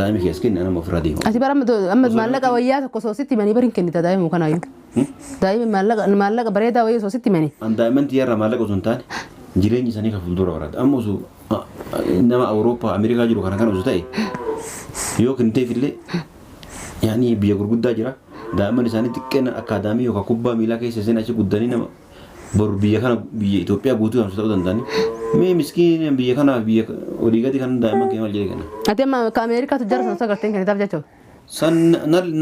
Daa'ima kee as kenni anama ofirraa deema. Ati bara amma maallaqa wayyaa tokko osoo sitti himanii bari hin kennita daa'ima kanaayyuu. Daa'ima maallaqa bareedaa wayii osoo sitti himanii. An daa'imman tiyyarraa maallaqa osoo hin taane jireenyi isaanii kan fuuldura barbaada. Amma osoo nama Awurooppaa Ameerikaa jiru kana kana osoo ta'e yoo kenniteef illee yaani biyya gurguddaa jira. Daa'imman isaanii xiqqeen akkaadaamii yookaan kubbaa miilaa keessa isin achi guddanii nama boru biyya kana biyya Itoophiyaa guutuu yaamsu ta'uu danda'ani. Mee miskiin biyya kanaa biyya olii gadi kan daa'imman kee maal jedhee kenna. Ati amma ka Ameerikaatu jara sana sagarteen kennitaaf jechuudha. San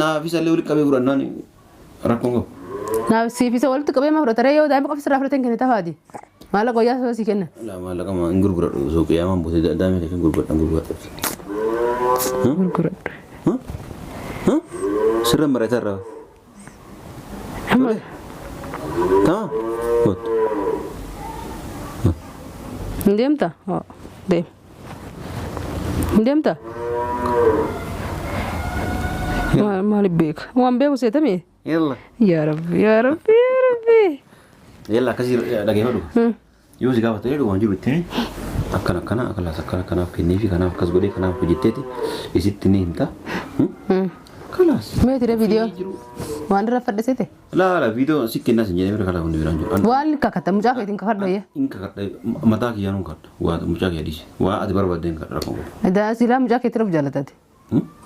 naaf isallee walitti qabee fudhannaan rakkoon qabu. Naaf siif isa walitti qabee ma fudhataree yoo daa'ima qofa sirraa fudhateen kennitaaf haati. Maallaqa wayyaa soo sii kenna. Laa maallaqa ma hin gurguradhu osoo qiyaamaan buutee daa'ima kee hin gurguradhu hin gurguradhu. Gurguradhu. Sirra mari'ataa irraa. Amma Tamam. Kottu. Hin deemta? Oo, deem. Hin deemta? Maaliif beeka? Waan beeku seetami? Yalla. Yaa Rabbi, yaa Rabbi, yaa Rabbi. Yalla akkasii dhageeffadhu. Yoo si gaafate jedhu waan jiru itti himi. Akkana akkana akkana akkana kanaaf kenneefi kanaaf akkas godhee kanaaf hojjetteeti isitti ni himta. Kalaas. Meeti ree viidiyoon? Waan irra fadhisite? Laa laa viidiyoo si kennaa sin jedhee bira kalaa hundi biraan jiru. Waan kakata mucaa keetiin kakadhu ayya. In kakadha mataa kiyyaan hin kakadha. Waa mucaa kiyya dhiisi. Waa ati barbaadde hin kakadha rakkoo qabu. Daa silaa mucaa keetiin of jaallatate.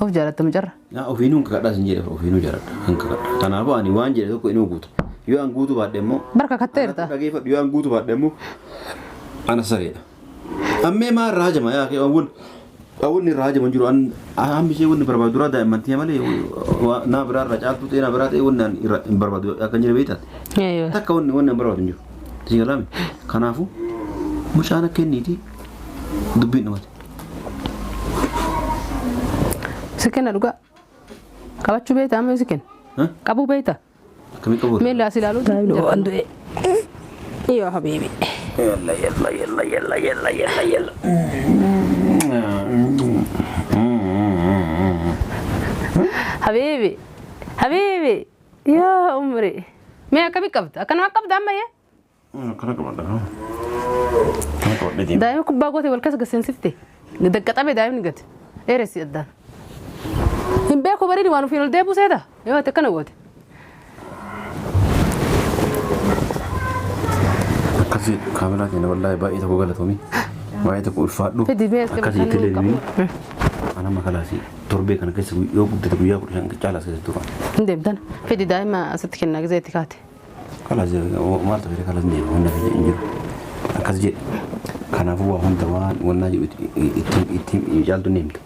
Of jaalatta mucarra. Yaa ofiinuu hin kakadhaa sin jedhe ofiinuu jaaladha hin kakadha. Kanaafuu ani waan jedhe tokko inuu guuta. Yoo an guutuu baadhe immoo. Bar kakatteerta. Dhageeffadhu yoo an guutuu baadhe immoo ana sareedha. Ammee maa irraa hajama yaa kee awwal awwalni irraa hajama hin jiru an hammi ishee wanni barbaadu duraa daa'imman tiyya malee naa biraa irraa caaltuu ta'e naa biraa ta'e wanni an irra hin barbaadu akka hin jire beektaati. Eeyyoo. Takka wanni wanni an barbaadu hin jiru. Si galaame kanaafuu mucaan akka inniiti dubbiin dhumate. Si kenna dhugaa. Qabachuu beektaa amma si kenna. Qabuu beektaa? Akkamii qabu? Mee laas ilaaluu waan du'e. Yoo habiibi. Yalla yalla yalla yalla yalla yalla yalla. Habiibi. Habiibi. Yaa umri. Mee akkamii qabda? Akkanuma qabda amma yee? Akkana qabadha. Akkana qabadhe deema. Daa'ima kubbaa goote wal keessa gaseensifte. Daqqaxame daa'imni gate. Dheeressi addaan. Hin beeku bareedi waan ofiin ol deebuu seeta. Yoo ati akkana goote. Akkasii kaameraa keenya wallaahi baay'ee tokko galatoomi. Baay'ee tokko ulfaadhu. Fidi mee as Akkasii qabu. itti deebiin. Ana makalaasi torbee kana keessa yoo guddate guyyaa 15 caalaas keessatti tura. Hin deemtan. Fidi daa'ima asitti kennaa gizee itti kaate. Kalas maal ta'e kalas deema hunda fedhe hin jiru. Akkas jedhe. Kanaafuu waa hunda waan wannaa jedhu itti caaltu ni himta.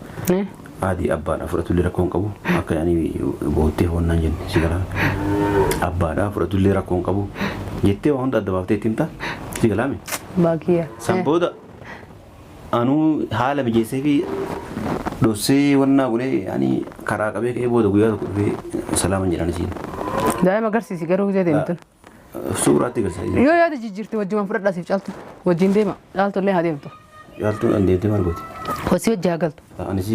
Adii abbaadhaa fudhatullee rakkoo hin qabu. Akka yaani boottee wannaan jenne si galaa. Abbaadhaa fudhatullee rakkoo hin qabu. Jettee waa hunda adda baaftee itti himta. Si galaame. Baakiyya. San booda anuu haala mijeessee fi dhossee wannaa godhee yaani karaa qabee ka'ee booda guyyaa tokko dhufee salaaman jedhaan isiin. Daa'ima agarsiisi garuu gisee deemtun. Suuraatti agarsiisa. Yoo yaada jijjiirte wajjumaan fudhadhaa siif caaltu. Wajjin deema. Caaltu illee haa deemtu. Caaltuun an deemtee maal gooti? Hosii wajji haa galtu. Anis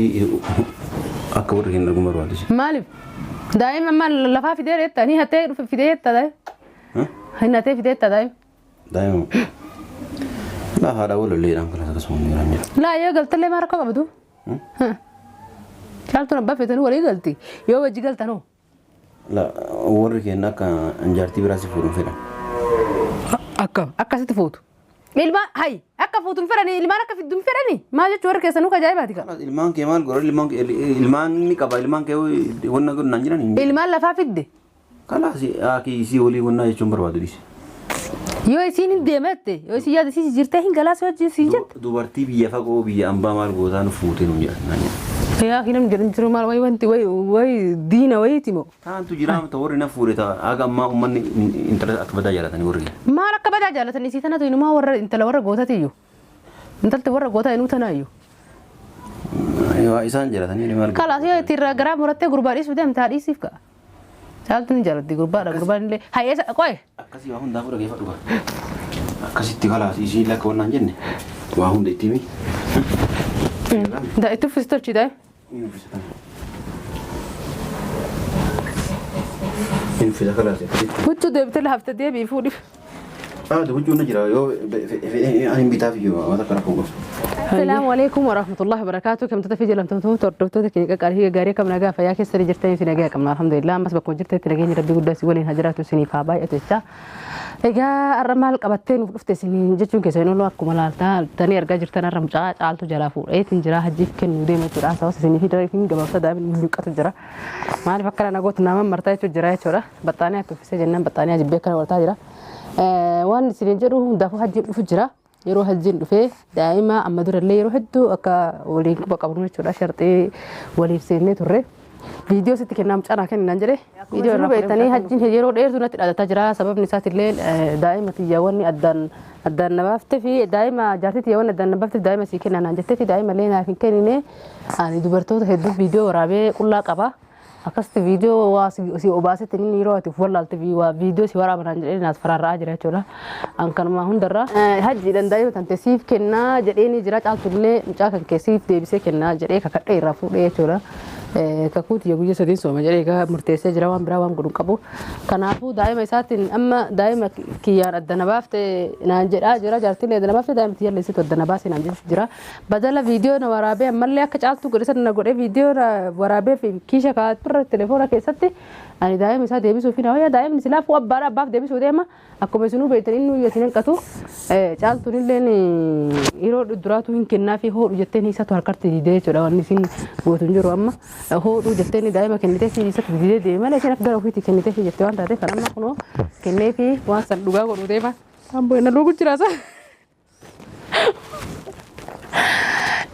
akka warri hin arguu barbaadu. Maaliif? Daa'ima amma lafaa fidee reetta ni hatee dhufe fidee jetta daa'ima. Hin hatee fidee jetta daa'ima. Daa'ima. Laa haadha wal lolleedhaan kanas akkasuma hin jiran jira. Laa yoo galtallee maal rakkoo qabdu? Caaltuun abbaa feetanuu walii galti. Yoo wajji galtanoo. Laa warri keenya akka jaartii biraa si fuudhuun fedhan. Akkam akkasitti fuutu. Ilmaan hayi akka fuutu hin fedhani ilmaan akka fiddu hin fedhani maal jechuun warri keessanuu ka ajaa'ibaati ka. Ilmaan kee maal godhan ilmaan kee ilmaan ni qaba ilmaan kee wanna godhan naan jiran hin jiru. Ilmaan lafaa fidde. Kalaas haaki isii walii wannaa jechuun barbaadu dhiisi. Yoo isiin hin deematte yoo isiin yaada isii jijjiirtee hin galaa si wajjin siin jette. Dubartii biyya fagoo biyya ambaa maal gootaa nu fuutee nuun jedhan naan jedhan. Yaa namni jedhan jiru maal wayi wanti wayi wayi diina wayiiti moo. Taantu jiraa ta warri na fuudhe ta haga ammaa uummanni intala akka badaa jaalatanii warri. Maal akka badaa jaalatan isii tanatu inumaa warra intala warra gootatiyyu. Intalti warra gootaa inuu tanaayyuu. Waa isaan jaalatanii maal. Kalaas yoo itti irraa garaa murattee gurbaa dhiisuu deemte haa dhiisiif ka'a. Caaltuun ni jaalatti gurbaadha gurbaan illee hayyeessa qoy. Akkasii waa hundaafuu dhageeffadhu gaa. Akkasitti kalaas isiin lakka wannaan jenne waa hunda itti himi. Da itti uffisi tolchi daa'im. Inni uffisa kana. Inni uffisa kalaas akkasitti. Huccuu deebitee hafte deebi'i fuudhiif. Ah, huccuun na jira yoo fedhee ani bitaaf iyyuu waan akka rakkoo qabu. Assalaamu alaikum warahmatullahi wabarakatuh. Kamtoota fi jaalatamtoota hordoftoota keenya qaqqaalii gaarii kam nagaa fayyaa keessanii jirtanii fi nagaa qabna. Alhamdulillah ammas bakkuma jirtanitti nageenyi rabbii guddaa si waliin haa jiraatu isiniif haa baay'atu jecha. Egaa har'a maal qabattee nuuf dhufte isiniin jechuun keessan oolu akkuma laaltanii argaa jirtan har'a mucaa caaltu jalaa fuudheetiin jira hajjiif kennuu deema jechuudha. Sabas isinii fi darafiin gabaabsa daa'imni mul'atu jira. Maaliif akkana nagoota nama martaa jechuun jira jechuudha. Baxxaanii akka uffisee jennaan baxxaanii ajibbee akkana waltaa jira. Waan isiniin jedhu hundaafuu hajjiin dhufu jira. Yeroo hajjiin dhufee daa'ima amma durallee yeroo hedduu akka waliin quba qabnu jechuudha. Sharxii waliif seennee turre. Viidiyoo sitti kennaa mucaa naa kenni naan jedhe. Viidiyoo irraa beektanii hajjiin yeroo dheertuu natti dhaadataa jira. Sababni isaatillee daa'ima tiyyaawwan addaan addaan na baaftee fi daa'ima jaartii tiyyaawwan addaan na baaftee daa'ima sii kenna naan jettee fi daa'ima illee naaf hin kennine. Ani dubartoota hedduu viidiyoo waraabee qullaa qaba. Akkasitti viidiyoo waa si obaasetti inni yeroo ati of wallaalte waa viidiyoo si waraaba naan jedhee naas faraarra'aa jira jechuudha. An kanuma hundarraa hajjiidhaan daa'ima tante siif kennaa jedhee ni jira caaltullee mucaa kan kee siif deebisee kennaa jedhee kakadhee irraa fuudhee jechuudha. Kakuu tiyya guyya sadiin sooma jedhee egaa murteessee jira waan biraa waan godhu hin qabu. Kanaafuu daa'ima isaatiin amma daa'ima kiyyaan adda na baafte naan jedhaa jira jaartillee adda na baafte daa'ima tiyyallee isitu adda na baase naan jechuuf jira. Badala viidiyoo na waraabee ammallee akka caaltuu godhe sana na godhee viidiyoo na waraabee fi kiisha kaa'aturra telefoona keessatti ani daa'ima isaa deebisuu fi na wayya daa'imni silaafuu abbaadha abbaaf deebisuu deema akkuma isinuu beektan innuu iyyuu isin hanqatu caaltuun illeen yeroo duraatu hin kennaa fi hoodhu jetteen isatu harkatti didee jechuudha wanni isin gootu hin jiru amma hoodhu jetteen daa'ima kennitee fi isatu didee deeme malee isin akka gara ofiitti kennitee fi jette waan taateef kan amma kunoo kennee fi waan san dhugaa godhuu deema. Amboo na lugu jira sa.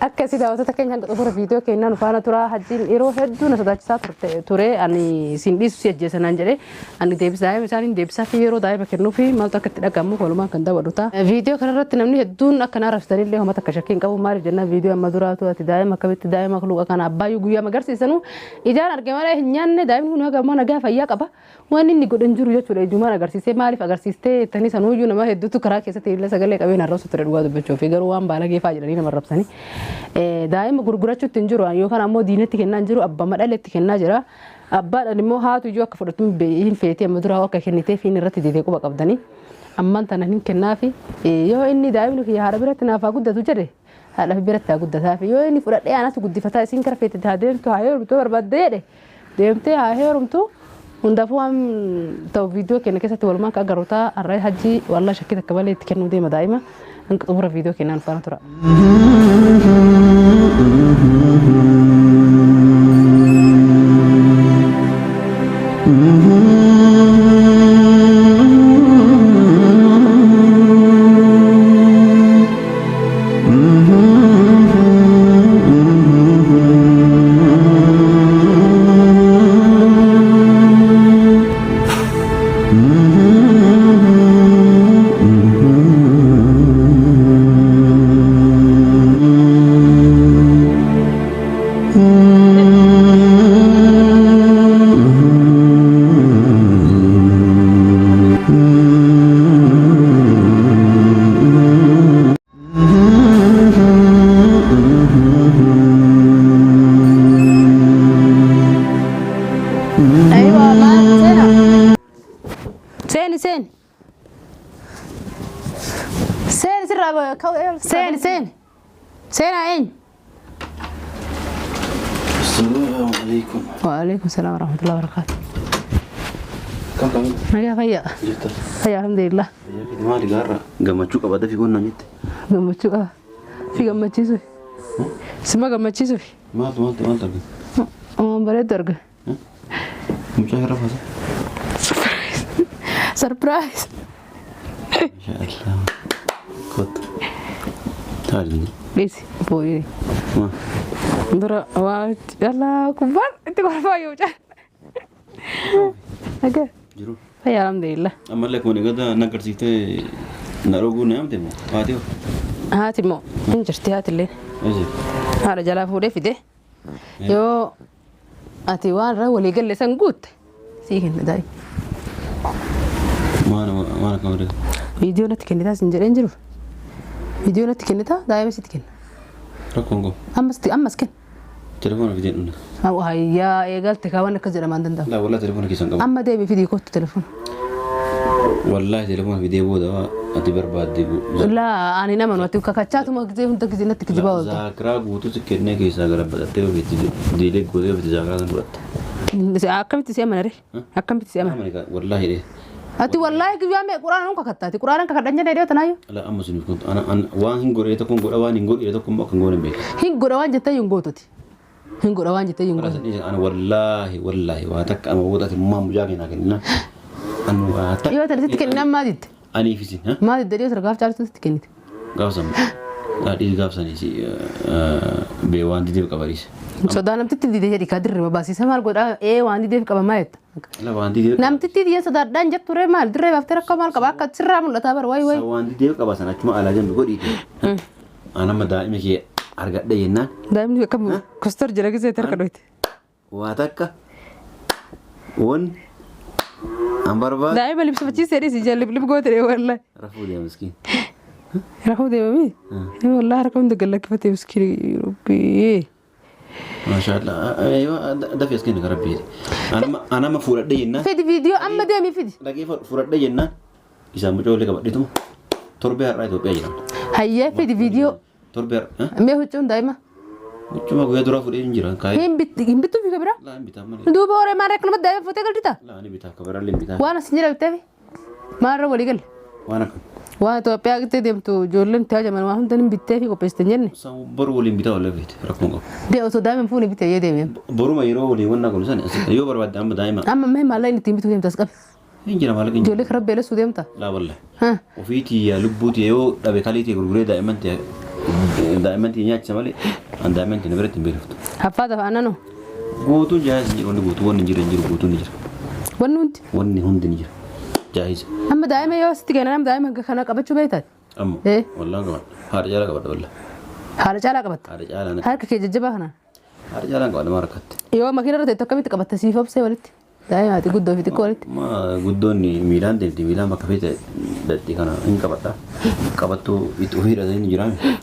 Akkasii daawwattoota keenya hanga xumura viidiyoo keenyaa nu faana tura. Hajjiin yeroo hedduu na sodaachisaa turte ture. Ani siin dhiisu si ajjeesa naan jedhe. Ani deebisa daa'ima isaaniin deebisaa fi yeroo daa'ima kennuu fi maaltu akka itti dhaga'amu walumaan kan daawwadhu ta'a. Viidiyoo kanarratti namni hedduun akka na arrabsitanillee homa takka shakkii hin qabu. Maaliif jennaan viidiyoo amma duraatu ati daa'ima akkamitti daa'ima luqa kana abbaayyuu guyyaa magarsiisanu ijaan arge malee hin nyaanne daa'imni kun haga ammaa nagaa fayyaa qaba. Waan inni godhe hin jiru jechuudha ijumaan agarsiisee maaliif agarsiistee jettanii sanuuyyuu nama hedduutu karaa keessatti illee sagalee qabee na arrabsu ture dhugaa dubbachuu fi garuu waan baalagee fa'aa jedhanii nama arrabsanii. Daa'ima gurgurachuutti hin jiru yookaan ammoo diinatti kennaa hin jiru abbaa madhaletti kennaa jira. Abbaadhaan immoo haatu iyyuu akka fudhatu hin feetee amma duraa akka kennitee fi inni irratti didee quba qabdanii. Ammaan tana hin kennaafi yoo inni daa'imni kiyya haadha biratti naaf haa guddatu jedhe haadha biratti haa guddataafi yoo inni fudhadhee anatu guddifataa isiin kara feete haa deemtu haa heerumtu barbaadde jedhe deemtee haa heerumtu hundaafuu waan ta'u viidiyoo keenya keessatti walumaan akka agarru ta'a har'a hajjii wallah shakkii takka malee itti kennuu deema daa'ima hanga xumura viidiyoo keenyaan faana tura. Aywa maal seena? Seeni seeni. Seeni sirraa seeni seeni. Seenaa eenyu? Assalaamu alaikum. Waalaikum salaam warahmatullahi wabarakatuh. Kam kam Nagaa fayyaa. jirta? Fayyaa alhamdulillah. Maali gaarra gammachuu qaba dafii konnaan jette. Gammachuu qaba. Si gammachiisuuf. Sima gammachiisuuf. Maaltu maaltu maaltu argate? Waan bareedu arga. Mucaa irra faasa. Surprise. Masha Allah. Kottu. Taali. Dhiisi booyee. Maa. Dura waa Allahu akbar itti kolfaa yoo mucaa. Nagaa. Jiru. Fayyaa alhamdulillah. Ammallee akkuma eegata na agarsiiftee na dhoguu na yaamte moo? Haati hoo? Haati immoo hin jirti haati illee. Eessi? Haadha jalaa fuudhee fide. Yoo ati waan irra walii galle san guutte sii kenna daa'ima. Maal maal akkam irratti? Viidiyoo natti kennitaa sin jedheen jiru. Viidiyoo natti kennitaa daa'ima sitti kenna. Rakkoon qabu. Ammas ammas kenna. Telefoona fideen dhufne. Hayyaa eegalte kaa waan akkas jedhamaan danda'amu. Laa wallaahi telefoona keessan qabu. Amma deemi fidii kottu telefoona. Wallaahi telefoona fidee booda waa Ati barbaadde Laa ani nama nuti kakachaatuma gisee hunda gisee natti kijibaa oolta. Zaakiraa guutuu si kennee keessaa gara baqattee ofiitti diilee gootee ofiitti zaakiraa san fudhatta. Akkamitti si amana ree? Akkamitti si amana? Amani wallaahi dhee. Ati wallaahi guyyaa mee quraana nun kakattaati. Quraana kakadhan jennee dhiyoo tanaayyuu. Ala amma suniif kun waan hin godhe tokko hin godha waan hin godhe tokko immoo akka hin goone hin beeku. Hin godha waan jettee hin gootuti. Hin godha waan jettee hin gootuti. Ana wallaahi wallaahi waa takka ama booda ati mummaa mucaa keenyaa kennina. Ani waa takka. Dhiyoo tana sitti kenninaan maa ditte? Aniif isin. Maa didde dhiyoo tana gaaf caaltu sitti kennite? Gaafsan dhaadhii gaafsanii si bee waan dideef qaba dhiise. Sodaa namtitti dide jedhi kaa dirree baasiisa maal godhaa ee waan dideef qaba maa jetta. Ala waan dideef. Namtitti didee sodaadhaan jettu ree maal dirree baaftee rakkoo maal qaba akka sirraa mul'ataa bara wayi wayi. Waan dideef qaba sana achuma alaa jambi godhiite. An amma daa'ima kee argadhe jennaan. Daa'imni akkam kostor jira gisee harka dhoyte. Waa takka wan an barbaadu. Daa'ima libsifachiisee dhiisi ija liblib goote dee wallahi. Rafuu deema miskiin. Rafuu deemamii? Wallahi harka hunda gallakkifatee miskiin rabbii. Maashaallah. Dafii as kennu karaa biyya. An amma fuudhadhe jennaan. Fidi viidiyoo amma deemii fidi. Dhaqee fuudhadhe jennaan. Isaan mucaa walii qabadheetuma torbee har'aa Itoophiyaa jiran. Hayyee fidi viidiyoo. Torbee har'aa. Mee huccuun daa'ima. Huccuma guyyaa duraa fuudhee hin jiran kaayee. Hin bittuu fi kabira? Laa hin bitaa malee. Duuba horee maal akkanumatti daa'ima fuutee galchita? Laa ni bitaa kabiraallee hin bitaa. Waan as hin jira bitteefi? Maalirra walii galle? Waan akkam. Waan Itoophiyaa gittee deemtu ijoolleen itti hajaman waan hunda hin bittee fi qopheessite hin jenne. Isaan boru waliin bitaa walii feete rakkoon qabu. Dee osoo daa'ima hin fuune bitee yoo deemee. Boruma yeroo waliin wannaa godhu sana yoo barbaadde amma daa'ima. Amma mee maallaqa inni ittiin bituu deemta as qabe. Hin jira maallaqa hin jira. Ijoollee karaa beelessuu deemta. Laa wallahi. Ofii tiyya lubbuu tiyya yoo dhabe kalii tiyya gurguree daa'imman tiyya daa'imman tiyya nyaachisa malee an daa'imman tiyya na biratti hin beeloftu. Haffaa tafa aannan hoo? Guutuun jaahiz hin jiru wanni guutuu wanni hin jiru hin jiru guutuun ni jira. Wanni hundi. Wanni hundi ni jira. Jaahiza. Amma daa'ima yoo sitti kennan amma daa'ima kana qabachuu beektaati. Amma Eh. wallaan qabadha. Haadha caalaa qabadha wallah. Haadha caalaa qabatta. Haadha caalaa na Harka kee jajjabaa kanaan. Haadha caalaan qabadha maa rakkatte. Yoo makiina irra teettu akkamitti qabatta siif obsee walitti? Daa'ima ati guddoo fi xiqqoo walitti. Ma guddoon miilaan deemti miilaan bakka feete dadhi kana hin qabadha. Qabattuu itti ofii hidhatanii ni jiraame.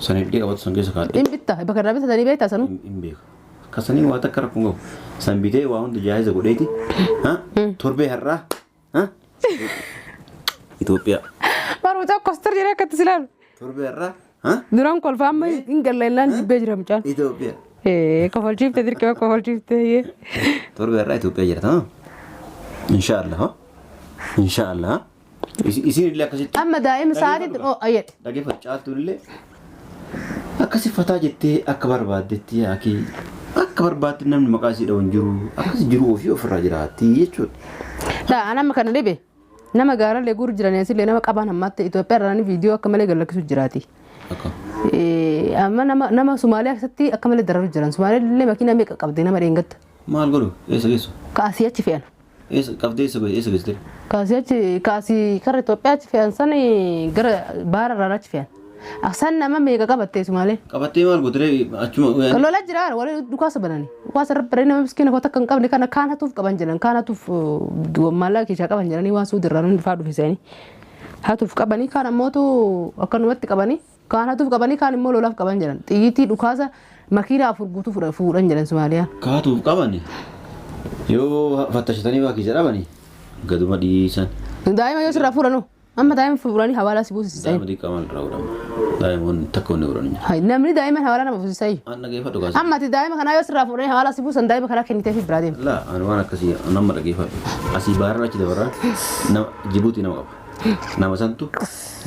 San hidhee qabattu san keessa kaadhe. Hin bitta bakka irraa bitatanii beektaa sanuu. Hin beeku. Kasanii waa takka rakkoon qabu. San bitee waa hunda jaahiza godheeti. Torbee har'aa. Itoophiyaa. Barumsa kostar jedhee akkatti si ilaalu. Torbee har'aa. Duraan kolfaa amma hin galla innaan jibbee jira mucaan. Itoophiyaa. Kofalchiifte dirqama kofalchiifte. Torbee har'aa Itoophiyaa jira tamam. Inshaallah. Inshaallah. Isin illee akkasitti. Amma daa'ima sa'aatiin oo ayyadhe. Dhageeffatu caaltuun illee akkasi fataa jettee akka barbaaddetti yaakii akka barbaadde namni maqaa isii dha'u hin jiru akkasi jiru ofii ofirraa jiraatti jechuudha. Laa an amma kana dhibe nama gaarallee guuru jiran asillee nama qabaan ammaatti Itoophiyaa irraa viidiyoo akka malee gallakkisu jiraati. Akka. Amma nama nama Somaaliyaa keessatti akka malee dararu jiran Somaaliyaa illee makiinaa meeqa qabdi nama dheengatta. Maal godhu eessa geessu? Kaasii achi fe'an. Eessa qabdee eessa eessa geessite? Kaasii achi kaasii karra Itoophiyaa achi fe'an san gara baara irraa achi fe'an. San nama meeqa qabattee Somaalee? Qabattee maal gootiree achuma. Lola jira wali dhukaasa banani. Dhukaasa irra baranii nama miskiina koo takka hin qabne kana kaan hatuuf qaban jedhan kaan hatuuf maallaqa keessaa qaban jedhanii waan suuti irraa dhufaa dhufe seeni. Hatuuf qabanii kaan ammootu akkanumatti qabanii kaan hatuuf qabanii kaan immoo lolaaf qaban jedhan. Xiyyiitii dhukaasa makiinaa afur guutuu fuudhan jedhan Somaaliyaan. Kaatuuf qabani yoo fattashatanii waa keessa dhabani gaduma dhiisan. Daa'ima yoo sirraa fuudhanoo amma daa'ima fuudhanii hawaalaa si buusisanii. Daa'ima xiqqaa maal irraa godhama? Daa'ima wanni takka wanni godhan hin jiru. Namni daa'ima hawaalaa nama buusisa. An dhageeffadhu kaasa. Amma ati daa'ima kanaa yoo sirraa fuudhanii hawaalaa si buusan daa'ima kanaa kenniteefi biraa deema. Laa ani waan akkasii nama dhageeffadhu. Asii baarra achi dabarraa nama Jibuutii nama qaba. Nama santu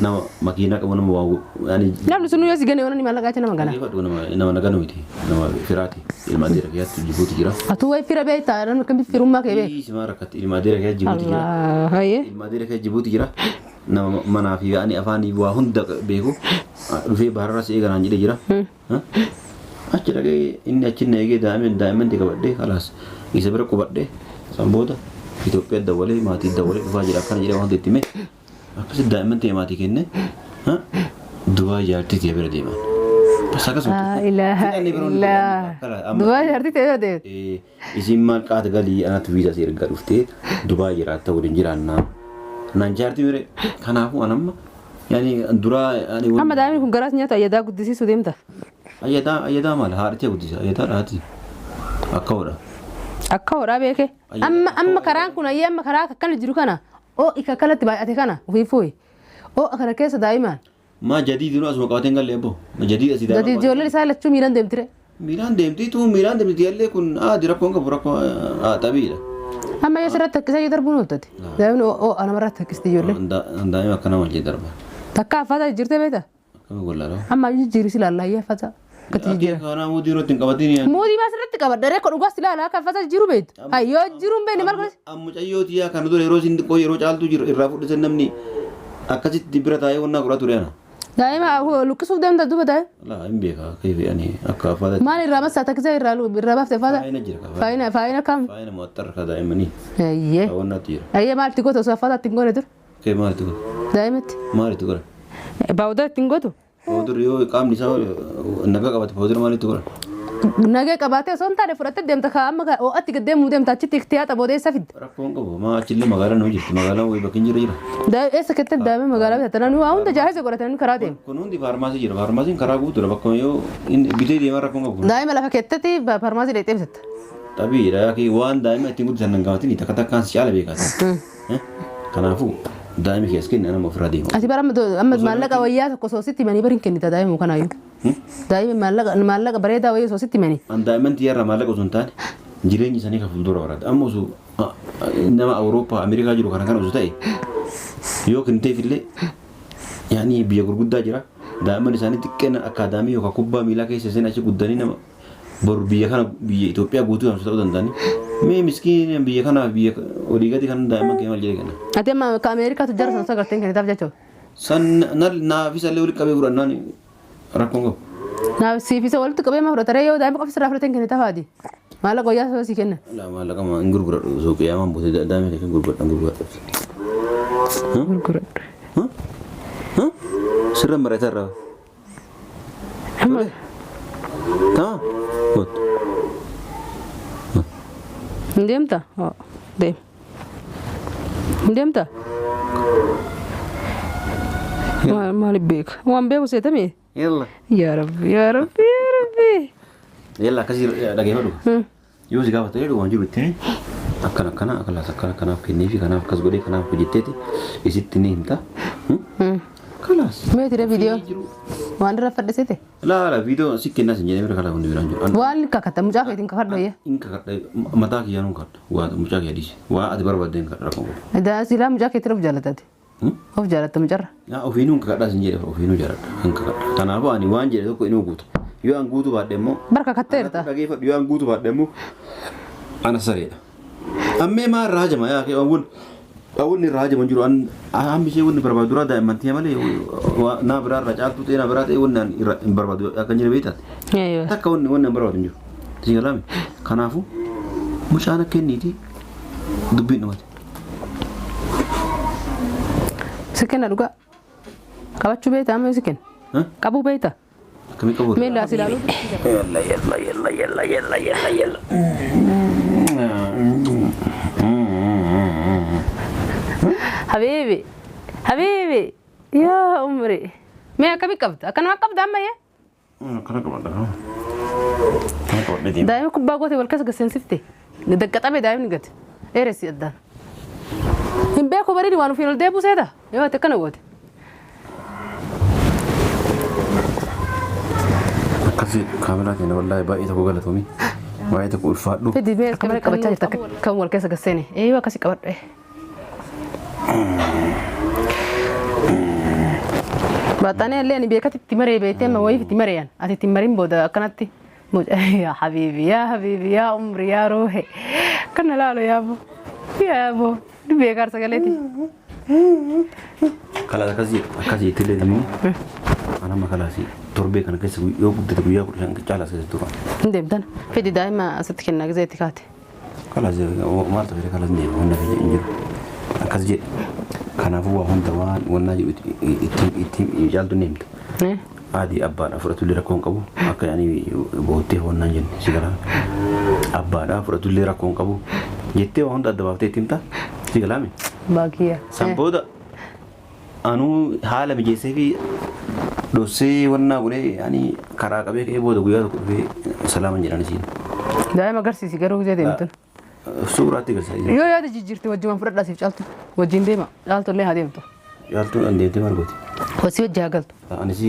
nama makiinaa qabu nama waa ani Namni sun yoo si gane waan maallaqa achi nama gana. dhageeffadhu nama nama naganu miti nama firaati ilma adeera kiyyaatti Jibuutii jira. Atuu wayi fira beektaa namni akkamitti firummaa kee beeka. Ii simaa rakkatti ilma adeera kiyyaa Jibuutii jira. Allah hayyee. Ilma adeera kiyyaa Jibuutii jira. Nama manaa fi ani afaanii waa hunda beeku dhufee baarraa si eeganaan jedhee jira. Achi dhaqee inni achi na eegee daa'imman daa'imman qabadhee kalaas isa bira qubadhee san booda Itoophiyaa dawwalee maatii dawwalee dhufaa jira akkana jedhee waan hunda itti hime akkasitti daa'imman ta'e maatii kenne Dubaay jaartii ta'e bira deeman. Bas akkasuma. Laa ilaaha Fixannee biroo ni illaa. deeman. Dubaay jaartii ta'e bira deemte. Isiin maal qaata galii anatu viizaa si ergaa dhuftee Dubaay jiraatta waliin jiraannaa. Naan jaartii mire kanaafuu an amma yaani duraa ani Amma daa'imni kun garaas nyaatu ayyadaa guddisiisuu deemta. Ayyadaa ayyadaa maal haadha guddisa ayyadaa haati akka hodha. Akka hodhaa beeke. Amma amma karaan kun ayyee amma karaa akkana jiru kana oo ika kanatti baay'ate kana ofii fooyi. Ho'a kana keessa daa'imaan. Maa jadiidinuu asuma qabatee hin galle abbo. Jadiid asii daa'ima. Gadi ijoolleen isaa lachuu miilaan deemtire. Miilaan deemti tuu miilaan deemti illee kun aadi rakkoon qabu rakkoo xabiidha. Amma yoo sirratti takkisee yoo darbuun ooltati. Daa'imni ho'a namarratti takkisti ijoolleen. Daa'ima akkana wajjin darba. Takka affata jijjiirtee beektaa? Akkami gollaalaa. Amma jijjiirisi ilaallaa iyyee affata. Akkatti jijjiira. Kanaa muudii irratti hin qabatin. Muudii maa sirratti qabadha reekko dhugaas ilaala akka affata jijjiiru beektu. Hay yoo jijjiiruu hin beekne maal godhasi? Mucayyoo tiyyaa kana dura yeroo isin xiqqoo yeroo caaltuu jiru irraa fudhatan namni akkasitti bira taa'ee wannaa godhaa ture ana. Daa'ima luqqisuuf deemta duuba daa'ima. Laa hin beeka kayfi ani akka affaata. Maal irraa massaa takkisee irraa irraa baafte affaata? Faayina jira ka. Faayina faayina kam? Faayina mo'attarra ka daa'immanii. Eeyyee. Wannaatti jira. Eeyyee maal itti goota osoo affaata ittiin goone ture? Kee maal itti godha? Daa'imatti. Maal itti godha? Baawudaa ittiin gootu? Powder yoo qaamni isaa nagaa qabate powder maal itti godha? Nagee qabaatee osoo hin taane fudhattee deemta kaa amma ho'atti gad deemuu deemta achitti ikhtiyaata booda eessa fidda? Rakkoon qabu maa achillee magaalaan nuu jirti magaalaan wayii bakki hin jirre jira. Eessa kettee daa'ima magaalaa bitatan waa hunda jaahisa godhatanii karaa deemu. Kun hundi faarmaasii jira faarmaasiin karaa guutuudha bakka yoo inni bitee deemaa rakkoon qabu. Daa'ima lafa keettetti faarmaasii dhaqxee bitatta. Xabiidha yaaki waan daa'ima ittiin guddisan hin gaafatin takka takkaan si caala beekaata. Kanaafuu daa'ima keessa kenni anama ofirraa deema. Ati bara amma maallaqa wayyaa tokko osoo sitti himanii bari hin kennita daa'ima kanaayyuu. Daa'ima maallaqa maallaqa bareedaa wayii osoo sitti himanii. An daa'imman tiyyarraa maallaqa osoo hin taane jireenyi isaanii kan fuuldura barbaada. Amma osoo nama Awurooppaa Ameerikaa jiru kana kana osoo ta'e yoo kenniteef illee yaani biyya gurguddaa jira. Daa'imman isaanii xiqqeen akkaadaamii yookaan kubbaa miilaa keessa seen achi guddanii nama boru biyya kana biyya Itoophiyaa guutuu yaamsu ta'uu danda'ani. Mee miskiin biyya kana biyya olii gadi kan daa'imman kee maal jedhee kenna. Ati amma akka Ameerikaatu jara sana sagarteen kennitaaf jechuudha. San naafis illee walitti qabee fudhannaan rakkoon qabu. Naaf siif isa walitti qabee ma fudhata ree yoo daa'ima qofa sirraa fudhateen kennitaaf haati. Maallaqa wayyaa osoo sii kenna. La maallaqa ma hin gurguradhu osoo qiyaamaan buutee daa'ima kee kan gurguradhu gurguradhu. Gurguradhu. Sirra marata irraa. Tamam. Good. Hin deemta? Deem. Hin deemta? Maaliif beeka? Waan beeku seetamee? Yalla. Yaa Rabbi, yaa Rabbi, yaa Rabbi. Yalla akkasii dhageeffadhu. Yoo si gaafate jedhu waan jiru itti akkana akkana akkana akkana kanaaf kenneefi kanaaf akkas godhee kanaaf hojjetteeti isitti ni himta. Kalaas. Meetire viidiyoo waan irra fadhisite. Laa laa viidiyoo si kennaa sin jedhee bira kalaa hundi biraan jiru. Waan kakata mucaa keetiin kakadhu ayya. In kakadha mataa kiyyaa nuun kadha waa mucaa kiyya dhiisi waa ati barbaadde hin kadha rakkoo qabu. Silaa mucaa keetiin of jaallatate. Of jaalatta mucarra. Yaa ofiinuu hin kakadhaa sin jedhe ofiinuu jaaladha hin kakadha. Kanaafuu ani waan jedhe tokko inuu guuta. Yoo an guutuu baadhe immoo. Bar kakatteerta. Dhageeffadhu yoo an guutuu baadhe immoo ana sareedha. Ammee maa irraa hajama yaa kee awwal awwalni irraa hajama hin jiru an hammi ishee wanni barbaadu duraa daa'imman tiyya malee naa biraa irraa caaltuu ta'e naa biraa ta'e wanni an irra hin barbaadu akka hin jire beektaati. Takka wanni wanni an barbaadu hin jiru. Si galaame kanaafuu mucaan akka inniiti dubbiin dhumate. Si kenna dhugaa. Qabachuu beekta amma si kenna. Qabuu beekta. Akkamii qabu? Mee as ilaalu. Yalla yalla yalla yalla yalla yalla yalla. Habiibi. Habiibi. Yaa umri. Mee akkamii qabda? Akkanuma qabda amma yee? Akkana qabadha. Akkana qabadhe deema. Daa'ima kubbaa goote wal keessa gaseensifte. Daqqaxame daa'imni gate. Dheeressi addaan. Hin beeku bareedi waan ofiin ol deebuu seeta. Yoo ati akkana goote. Akkasii kaameraa keenya wallaahi baay'ee tokko galatoomi. Baay'ee tokko ulfaadhu. Fidi mee akka malee qabachaa jirta kan wal keessa gaseene. Eeyyuu akkasii qabadhu. Baaxaanee illee ani beekatti itti maree beektee amma wayiif itti mareeyan. Ati itti marin booda akkanatti yaa habiibi yaa habiibi yaa umri yaa ruuhe kana laalu yaa boo yaa boo beekaar sagaleeti. Kalaas akkasii akkasii itti illee deemni. Anama kalaasii torbee kana keessa yoo guddate guyyaa 15 caalaas keessa tura. Hin deemtan fidi daa'ima asitti kennaa gizee itti kaate. Kalaas maaltu fide kalaas deema hunda fide hin jiru. Akkas jedhe. Kanaafuu waa hunda waan wannaa jedhu itti itti caaltu ni himta. Adii abbaadhaa fudhatullee rakkoo hin qabu. Akka yaani boottee wannaan jenne si galaa. Abbaadhaa fudhatullee rakkoo hin qabu. Jettee waa hunda adda baaftee itti himta. Si galaame. Baakiyya. San booda anuu haala mijeessee fi dhossee wannaa godhee yaani karaa qabee ka'ee booda guyyaa tokko dhufee salaaman jedhan isiin. Daa'ima agarsiisi garuu gizee deemtun. Suuraatti galcha. Yoo yaada jijjiirte wajjumaan fudhadhaa siif caaltu. Wajjin deema. Caaltu illee haa deemtu. Caaltuun an deemtee maal gooti? Hosii wajji haa galtu. Anis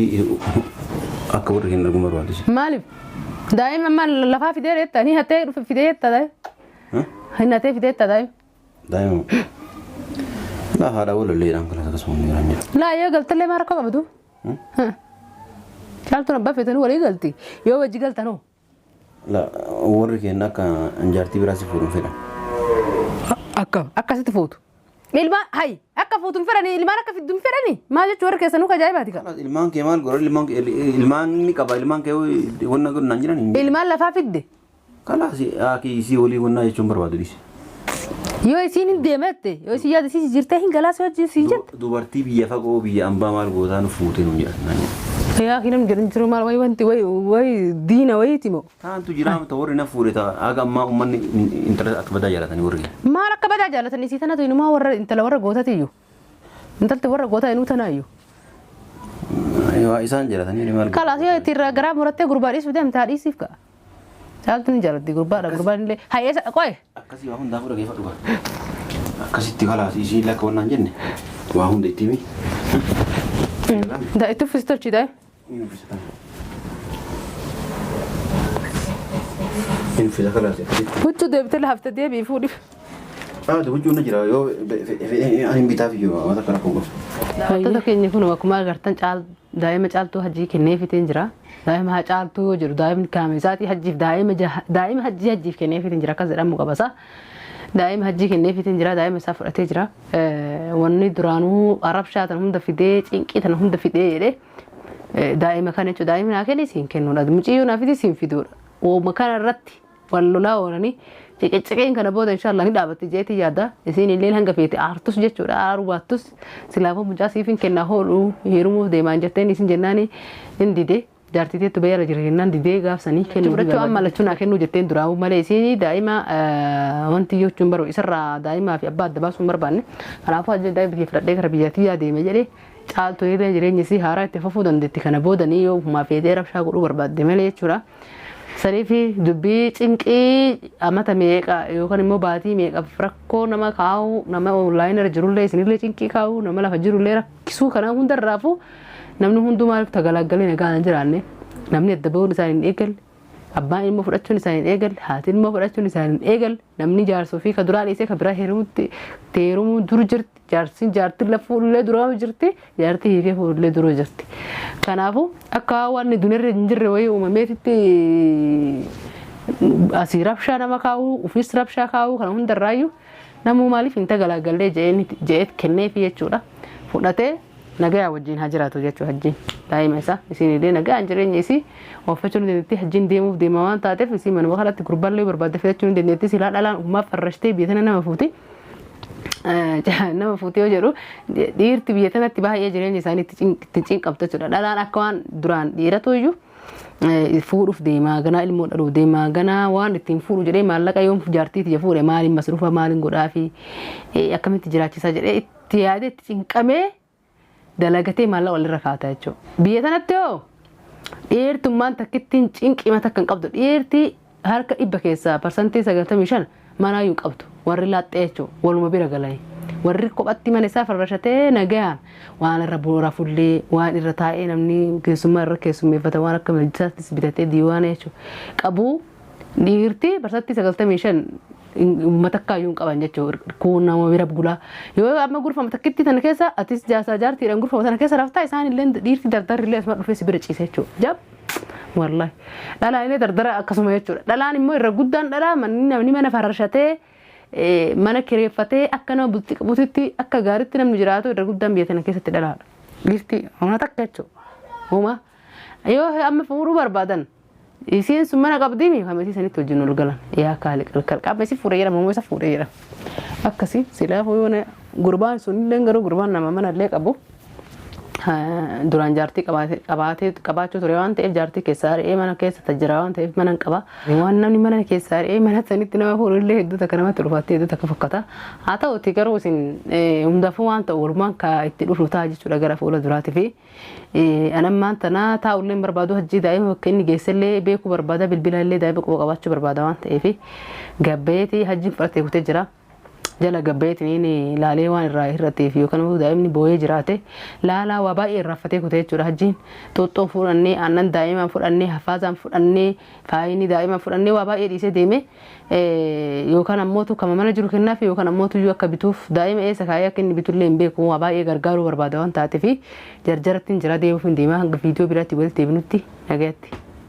akka warri hin arguu barbaadu. Maaliif? Daa'ima amma lafaa fidee reetta ni hatee dhufe fidee jetta daa'ima. Hin hatee fidee jetta daa'ima. Daa'ima. Laa haadha walolleedhaan kanas akkasuma hin jiran jira. Laa yoo galtallee maal rakkoo qabdu? Caaltuun abbaa feetanii walii galti. Yoo wajji galtanoo. Laa warri keenya akka jaartii biraa si fuudhuun fedhan. Akkam akkasitti fuutu. Ilmaan hayi akka fuutu hin fedhanii ilmaan akka fiddu hin fedhanii maal jechuun warri keessanuu ajaa'ibaati qaba. Ilmaan kee maal godhan ilmaan ilmaan ni qaba ilmaan kee wanna godhan naan jiran. Ilmaan lafaa fidde. Kalaas haaki isii walii wannaa jechuun barbaadu dhiisi. Yoo isiin hin deemette yoo isiin yaada isiin jirtee hin galaas wajjin siin jette. Dubartii biyya fagoo biyya ambaa maal gootaa nu fuutee nu jedhan naan jedhan. Yaa namni jedhan jiru maal wayi wanti wayi wayi diina wayiiti moo. Taantu jira ta warri na fuudhe ta haga ammaa uummanni intala akka badaa jaalatanii warri. Maal akka badaa jaalatan isii tanatu inumaa warra intala warra gootati iyyuu. Intalti warra gootaa inuu tana iyyuu. Waa isaan jaalatanii maal. Kalaas yoo itti irraa garaa murattee gurbaa dhiisuu deemte haa dhiisiif ka'a. Caaltuun ni jaalatti gurbaadha gurbaan illee hayyeessa qoye. Akkasii waa hundaa fuudha geeffadhu gaa. Akkasitti kalaas isiin lakka wannaan jenne waa hunda itti himi. Da itti uffisi tolchi daa'im. Inni uffisa kana. Inni uffisa kalaas akkasitti. Huccuu deebitee laafte deebi'i fuudhiif. Haati huccuun na jira yoo ani bitaaf iyyuu waan akka rakkoo qabu. Wantoota keenya kun akkuma agartan daa'ima caaltuu hajjii kenneefitiin jira. Daa'ima haa caaltuu yoo jedhu daa'imni kaame isaatii hajjiif daa'ima daa'ima hajjii hajjiif kenneefitiin jira akkas jedhamu qabasa. Daa'ima hajjii kenneefitiin jira daa'ima isaa fudhatee jira. Wanni duraanuu arabshaa tan hunda fidee cinqii tan hunda fidee jedhee daa'ima kana jechuudha daa'imni naa kenne siin kennuudha. Muciyyoo naa fide siin fiduudha. Uuma kana irratti wal lolaa oolanii ciqiciqeen kana booda inshallah ni dhaabatti jeetii yaada. Isiin illee hanga feete aartus jechuudha aaruu baattus silaafuu mucaa siif hin kennaa hooluu heerumuuf deemaan jetteen isin jennaani hin dide. Jaartii teettu bayyaara jira jennaan didee gaafsanii kennuu fudhachuu amma lachuu naa kennuu jetteen duraa'uu malee isiin daa'ima wanti jechuun baru isarraa daa'imaa fi abbaa adda baasuu hin barbaanne. Kanaafuu hajji daa'ima kee fudhadhee gara biyyaatti yaa deeme jedhee caaltuu illee jireenya isii haaraa itti fufuu dandeetti kana boodanii yoo ofumaa feetee rabshaa godhuu barbaadde malee jechuudha. Saniif dubbii cinqii amata meeqa yookaan immoo baatii meeqaaf rakkoo nama kaa'u nama onlaayinii irra jirullee isinillee cinqii kaa'u nama lafa jirullee rakkisuu kana hundarraafuu namni hunduu maaliif tagalagalee nagaan hin jiraanne namni adda bahuun isaan hin eegalle abbaan ilmoo fudhachuun isaan hin eegalle haatiin ilmoo fudhachuun isaan hin eegalle namni jaarsuu fi ka duraa dhiisee ka biraa heerumutti heerumuu dur jirti jaarsiin jaartiin lafa fuudhullee duraa jirti jaartii hiikee fuudhullee duruu jirti. Kanaafuu akka waan dunirra hin jirre wayii uumameetitti asii rabshaa nama kaa'uu ofiis rabshaa kaa'uu kana hundarraayyuu namuu maaliif hin tagalagalee je'eet kenneefi jechuudha. Fudhatee nagayaa wajjin haa jiraatu jechuudha hajjiin daa'ima isaa isiin illee nagaan jireenya isii oofachuu ni dandeetti hajjiin deemuuf deema waan taateef isii manuma kanatti gurbaallee barbaadde fidachuu ni dandeetti silaa dhalaan uumaa farrashtee biyya tana nama fuuti. Nama fuuti yoo jedhu dhiirti biyya tanatti baay'ee jireenya isaanii itti cinqabtu jechuudha. Dhalaan akka waan duraan dhiiratu iyyuu fuudhuuf deemaa ganaa ilmoo dhaluuf deemaa ganaa waan ittiin fuudhu jedhee maallaqa yoom jaartii tiyya fuudhe maaliin masruufa maaliin godhaa fi akkamitti jiraachisaa jedhee itti yaadee itti cinqamee dalagatee maallaqa walirra kaa'ata jechuudha. Biyya tanatti hoo dhiirtummaan takkittiin cinqima takka hin qabdu dhiirti harka 100 keessaa 95% manaayyuu hin qabdu warri laaxxee jechuudha waluma bira galanii. Warri kophatti mana isaa farrashatee nagaan waan irra boora fullee waan irra taa'ee namni keessummaa irra keessummeeffata waan akka majlisaattis bitatee diiwaana jechuudha. Qabu dhiirti 95% uummata akkaayyuu hin qaban jechuudha. Kun nama bira bulaa. Yoo amma gurfama takkitti tana keessa atis jaarsaa jaartiidhaan gurfama tana keessa raftaa isaan illee dhiirti dardarri illee asuma dhufee si bira ciisa jechuudha. Jab! Wallahi. Dhalaan illee dardara akkasuma jechuudha. Dhalaan immoo irra guddaan dhalaa namni mana farrashatee mana kireeffatee akka nama bultii qabuutitti akka gaariitti namni jiraatu irra guddaan biyya tana keessatti dhalaadha. Dhiirti humna takka jechuudha. Huma. Yoo amma fuudhuu barbaadan isiin sun mana qabdii mi isii sanitti wajjin ol galan. Yaa kaali qalqal qaama isii fuudhee jedhama moo isa fuudhee jedhama. Akkasii silaafuu yoo gurbaan sun illee garuu gurbaan nama mana illee qabu. Duraan jaartii qabaachuu ture waan ta'eef jaartii keessaa ari'ee mana keessa tajjira waan ta'eef mana hin qaba. Waan namni mana keessaa ari'ee mana sanitti nama fuudhu illee hedduu takka namatti ulfaattee hedduu takka fokkata. Haa ta'uti garuu isin hundaafuu waan ta'u walumaan ka itti dhufu ta'a jechuudha gara fuula duraatii fi anammaan tana taa'ullee hin barbaadu hajjii daa'ima bakka inni geessellee beekuu barbaada bilbila illee daa'ima quba qabaachuu barbaada waan ta'eef gabbeetii hajjiin fudhatee kutee jira. Jala gabbayeetiin laalee waan irraa hir'ateef yookaan immoo daa'imni boo'ee jiraate laalaa waa baay'ee irraanfatee kutee jechuudha. Hajjiin xuuxxoon fudhannee, aannan daa'imaan fudhannee, hafaazaan fudhannee, faayinii daa'imaan fudhannee waa baay'ee dhiisee deeme, yookaan ammootu kama mana jiru kennaaf yookaan ammootu iyyuu akka bituuf daa'ima eessa kaayee akka inni bitullee hin beeku. Waa baay'ee gargaaruu barbaada waan taateef jarjarattiin jira, deemuuf hin deema. Hanga viidiyoo biraatti walitti deebinutti nagaatti.